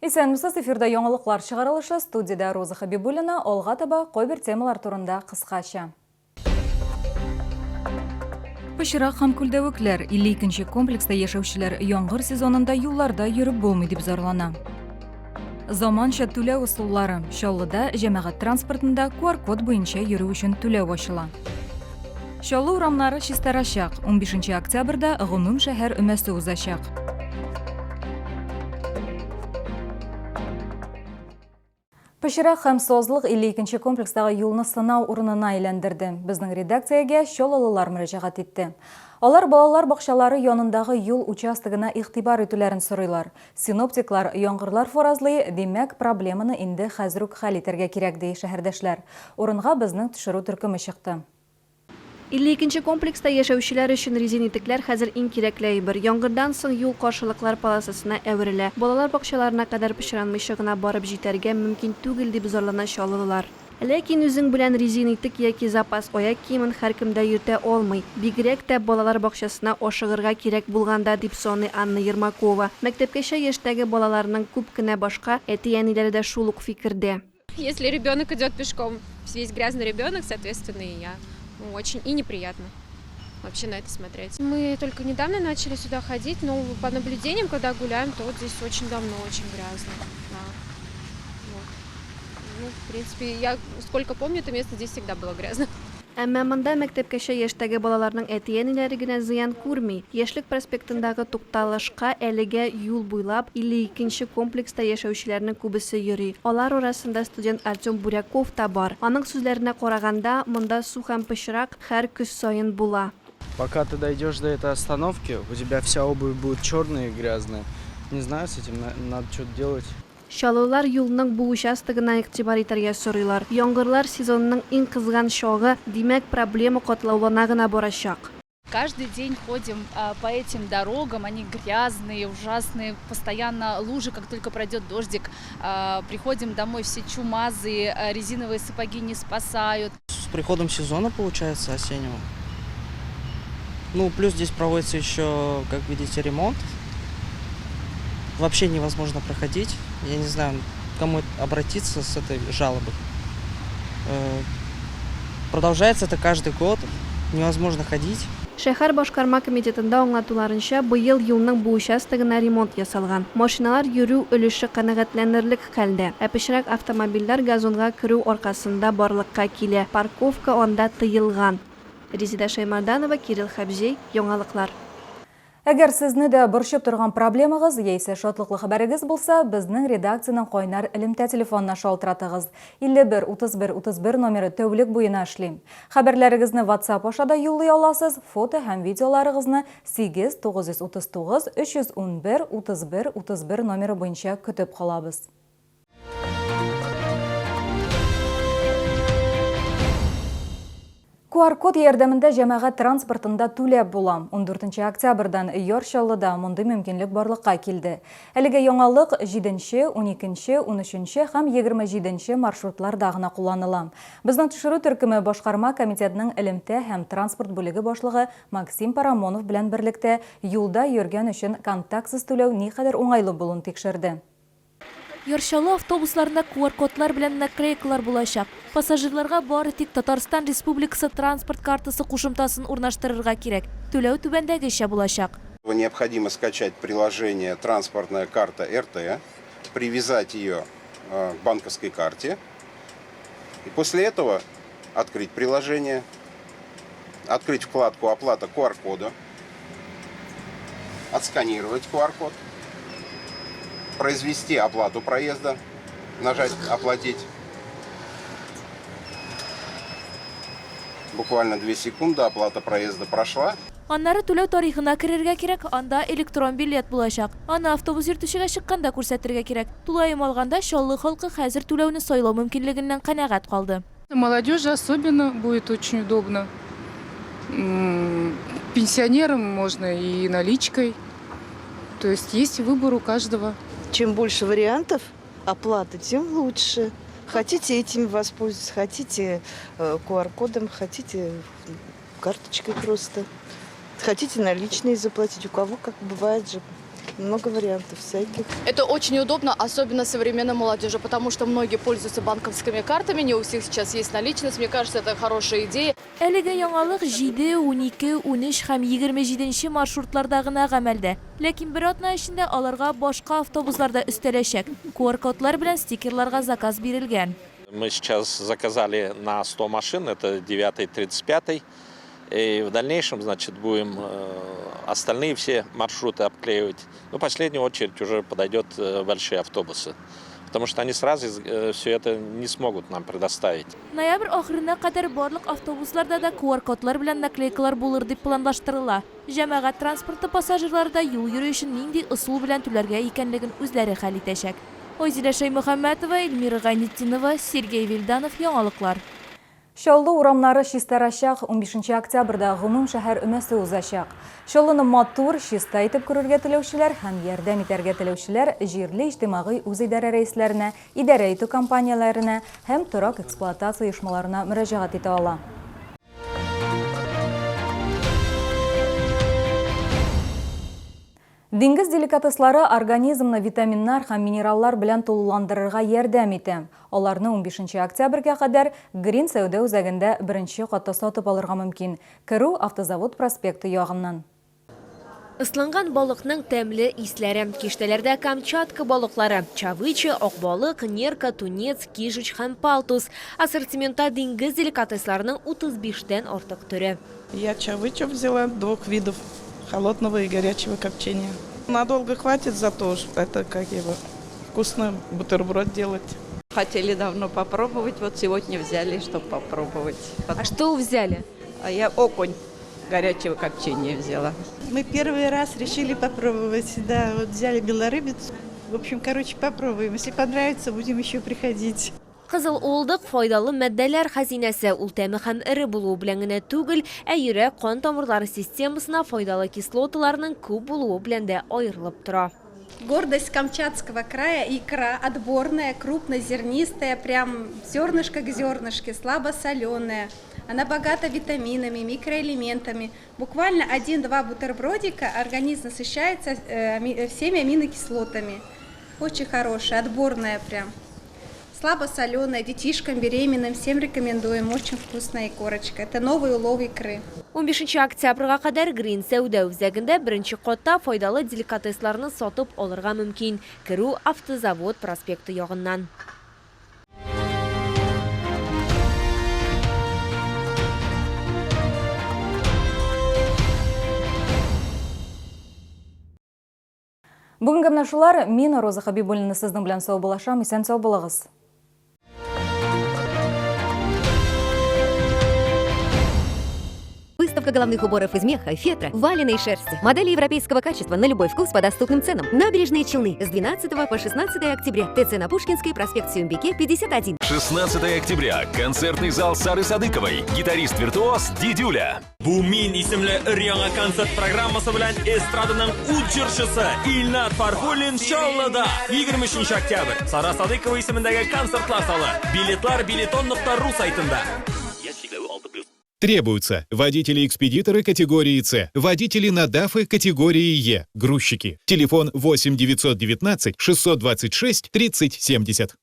Исәнмесез, эфирда яңалыклар чыгарылышы, студиядә Роза Хабибуллина, алга таба кайбер темалар турында кыскача. Пычрак һәм күлдәвекләр, 52 нче комплекста яшәүчеләр яңгыр сезонында юлларда йөреп булмый дип зарлана. Заманча түләү ысуллары. Чаллыда җәмәгать транспортында QR-код буенча йөрү өчен түләү ачыла. Чаллы урамнары чистарачак. 15 октябрьдә гомум шәһәр өмәсе узачак. Пычрак һәм сазлык 52 нче комплекстагы юлны сынау урынына әйләндерде. Безнең редакциягә чаллылылар мөрәҗәгать итте. Алар балалар бакчалары янындагы юл участогына игътибар итүләрен сорыйлар. Синоптиклар яңгырлар фаразлый, димәк, проблеманы инде хәзер үк хәл итәргә кирәк, ди шәһәрдәшләр. Урынга безнең төшерү төркеме чыкты. 52 нче комплекста яшәүчеләр өчен резин итекләр хәзер иң кирәкле әйбер. Яңгырдан соң юл каршылыклар полосасына әверелә. Балалар бакчаларына кадәр пычранмыйча гына барып җитәргә мөмкин түгел, дип зарлана чаллылылар. Ләкин үзең белән резин итек яки запас аяк киемен һәркем дә йөртә алмый. Бигрәк тә балалар бакчасына ашыгырга кирәк булганда, дип саный Анна Ермакова. Мәктәпкәчә яшьтәге балаларның күп кенә башка әти-әниләре дә шул ук фикердә. Если ребенок идет пешком, весь грязный ребенок, соответственно, и я. Ну, очень и неприятно вообще на это смотреть. Мы только недавно начали сюда ходить, но по наблюдениям, когда гуляем, то вот здесь очень давно очень грязно. Да. Вот. Ну, в принципе, я сколько помню, это место здесь всегда было грязно. Әмма монда мәктәпкәчә яшьтәге балаларның әти-әниләре генә зыян күрми. Яшьлек проспектындагы тукталышка әлегә юл буйлап 52 нче комплекста яшәүчеләрнең күбесе йөри. Алар арасында студент Артем Буряков та бар. Аның сүзләренә караганда, монда су һәм пычрак һәр көз саен була. Пока ты дойдешь до этой остановки, у тебя вся обувь будет черная и грязная. Не знаю, с этим надо что-то делать. Чаллылар юлның бу участогына игътибар итәргә сорыйлар. Яңгырлар сезонның иң кызган чагы, димәк, проблема катлаулана гына барачак. Каждый день ходим по этим дорогам, они грязные, ужасные, постоянно лужи, как только пройдет дождик. Приходим домой все чумазые, резиновые сапоги не спасают. С приходом сезона, получается, осеннего. Ну, плюс здесь проводится еще, как видите, ремонт. Вообще невозможно проходить. Я не знаю, к кому обратиться с этой жалобой. Продолжается это каждый год. Невозможно ходить. Шәһәр башкарма комитетында аңлатуларынча, быел юлның бу участогына ремонт ясалган. Машиналар йөрү өлеше канәгатьләнерлек хәлдә. Ә пычрак автомобильләр газонга керү аркасында барлыкка килә, парковка анда тыелган. Резеда Шәймарданова, Кирилл Хәбҗей, Яңалыклар. Әгәр сезне дә борчып торган проблемагыз яисә шатлыклы хәбәрегез булса, безнең редакциянең кайнар элемтә телефонына шалтыратыгыз. 51 31 31 номеры тәүлек буена эшли. Хәбәрләрегезне WhatsApp аша да юллый аласыз, фото һәм видеоларыгызны 8 939 311 31 31 номеры буенча көтеп калабыз. QR-код ярдәмендә җәмәгать транспортында түләп була. 14 октябрьдән Яр Чаллыда мондый мөмкинлек барлыкка килде. Әлеге яңалык 7, 12, 13 һәм 27 маршрутларда гына кулланыла. Безнең төшерү төркеме башкарма комитетның элемтә һәм транспорт бүлеге башлыгы Максим Парамонов белән берлектә юлда йөргән өчен контактсыз түләү никадәр уңайлы булуын тикшерде. Яр Чаллы автобусларында QR-кодлар белән наклейкалар булачак. Пассажирларга бары тик Татарстан Республикасы транспорт картасы кушымтасын урнаштырырга кирәк. Түләү түбәндәгечә булачак. Необходимо скачать приложение Транспортная карта РТ, привязать ее к банковской карте. И после этого открыть приложение, открыть вкладку Оплата QR-кода, отсканировать QR-код, произвести оплату проезда, нажать «Оплатить». Буквально 2 секунды оплата проезда прошла. Аннары түләү тарихына керергә кирәк, анда электрон билет булачак. Аны автобус йөртүчегә чыкканда күрсәтергә кирәк. Тулаем алганда, Чаллы халкы хәзер түләүне сайлау мөмкинлегеннән канәгать калды. Молодежи особенно будет очень удобно. Пенсионерам можно и наличкой. То есть есть выбор у каждого. Чем больше вариантов оплаты, тем лучше. Хотите этим воспользоваться, хотите QR-кодом, хотите карточкой просто. Хотите наличные заплатить. У кого как бывает же. Много вариантов всяких. Это очень удобно, особенно современной молодежи, потому что многие пользуются банковскими картами, не у всех сейчас есть наличность. Мне кажется, это хорошая идея. Әлеге яңалык 7, 12, 13 һәм 27 нче маршрутларда гына гамәлдә. Ләкин бер атна эчендә аларга башка автобуслар да өстәләчәк. QR-кодлар белән стикерларга заказ бирелгән. Мы сейчас заказали на 100 машин, это 9, 35. И в дальнейшем, значит, будем остальные все маршруты обклеивать. Но в последнюю очередь уже подойдет большие автобусы, потому что они сразу все это не смогут нам предоставить. Ноябрь ахырына кадәр барлык автобусларда да QR-кодлар белән наклейкалар булыр дип планлаштырыла. Җәмәгать транспорты пассажирлары да юл йөрү өчен нинди ысул белән түләргә икәнлеген үзләре хәл итәчәк. Айзилә Шәймөхәммәтова, Эльмира Гайнетдинова, Сергей Вильданов, Яңалыклар. Чаллы урамнары чистарачак, унбишенче октябрьдә гомум шәһәр өмәсе узачак. Чаллыны матур, чиста итеп күрергә теләүчеләр һәм ярдәм итәргә теләүчеләр җирле иҗтимагый үзидарә рәисләренә, идарә итү компанияләренә һәм торак эксплуатация оешмаларына мөрәҗәгать итә ала. Диңгез деликатеслары организмны витаминнар һәм минераллар белән тулыландырырга ярдәм итә. Аларны унбишенче октябрьгә кадәр Грин сәүдә үзәгендә беренче катта сатып алырга мөмкин. Керү Автозавод проспекты ягыннан. Ысланган балыкның тәмле исләре. Киштәләрдә Камчатка балыклары, чавыча, ак балык, нерка, тунец, кижуч һәм палтус. Ассортиментта диңгез деликатесларының 35 тән артык төре. Я чавычу взяла двух видов, холодного и горячего копчения. Надолго хватит зато уж, это как его, вкусно бутерброд делать. Хотели давно попробовать, вот сегодня взяли, чтоб попробовать. А что взяли? А я окунь горячего копчения взяла. Мы первый раз решили попробовать, да, вот взяли белорыбицу. Попробуем. Если понравится, будем еще приходить. Кызыл уылдык файдалы матдәләр хәзинәсе. Ул тәме һәм эре булуы белән генә түгел, ә йөрәк-кан тамырлары системасына файдалы кислоталарның күп булуы белән дә аерылып тора. Гордость Камчатского края, икра отборная, крупнозернистая, прям зернышко к зернышке, слабосоленая. Она богата витаминами, микроэлементами. Буквально один-два бутербродика организм насыщается всеми аминокислотами. Очень хорошая, отборная прям. Слабосоленая, детишкам, беременным, всем рекомендуем. Очень вкусная икорочка. Это новый улов икры. Унбишенче октябрьгә кадәр Грин сәүдә үзәгендә беренче катта файдалы деликатесларны сатып алырга мөмкин. Керү Автозавод проспекты ягыннан. Бүгенге менә шулар. Мин, Роза Хабибуллина, сезнең белән саубуллашам. Исән сау булыгыз. Выставка головных уборов из меха, фетра, валеной шерсти. Модели европейского качества на любой вкус по доступным ценам. Набережные Челны с 12 по 16 октября. ТЦ на Пушкинской, проспект Сюмбике, 51. 16 октября. Концертный зал Сары Садыковой. Гитарист-виртуоз Дидюля. Бу мин исемле өр-яңа концерт программасы белән эстраданың ут җырчысы Илнат Фархуллин Чаллыда. Егерме өченче октябрь. Сара Садыкова исемендәге концертлар залы. Билетлар билетон нокта ру сайтында. Требуются водители-экспедиторы категории С, водители на ДАФы категории Е, грузчики. Телефон 8 919 626 30 70.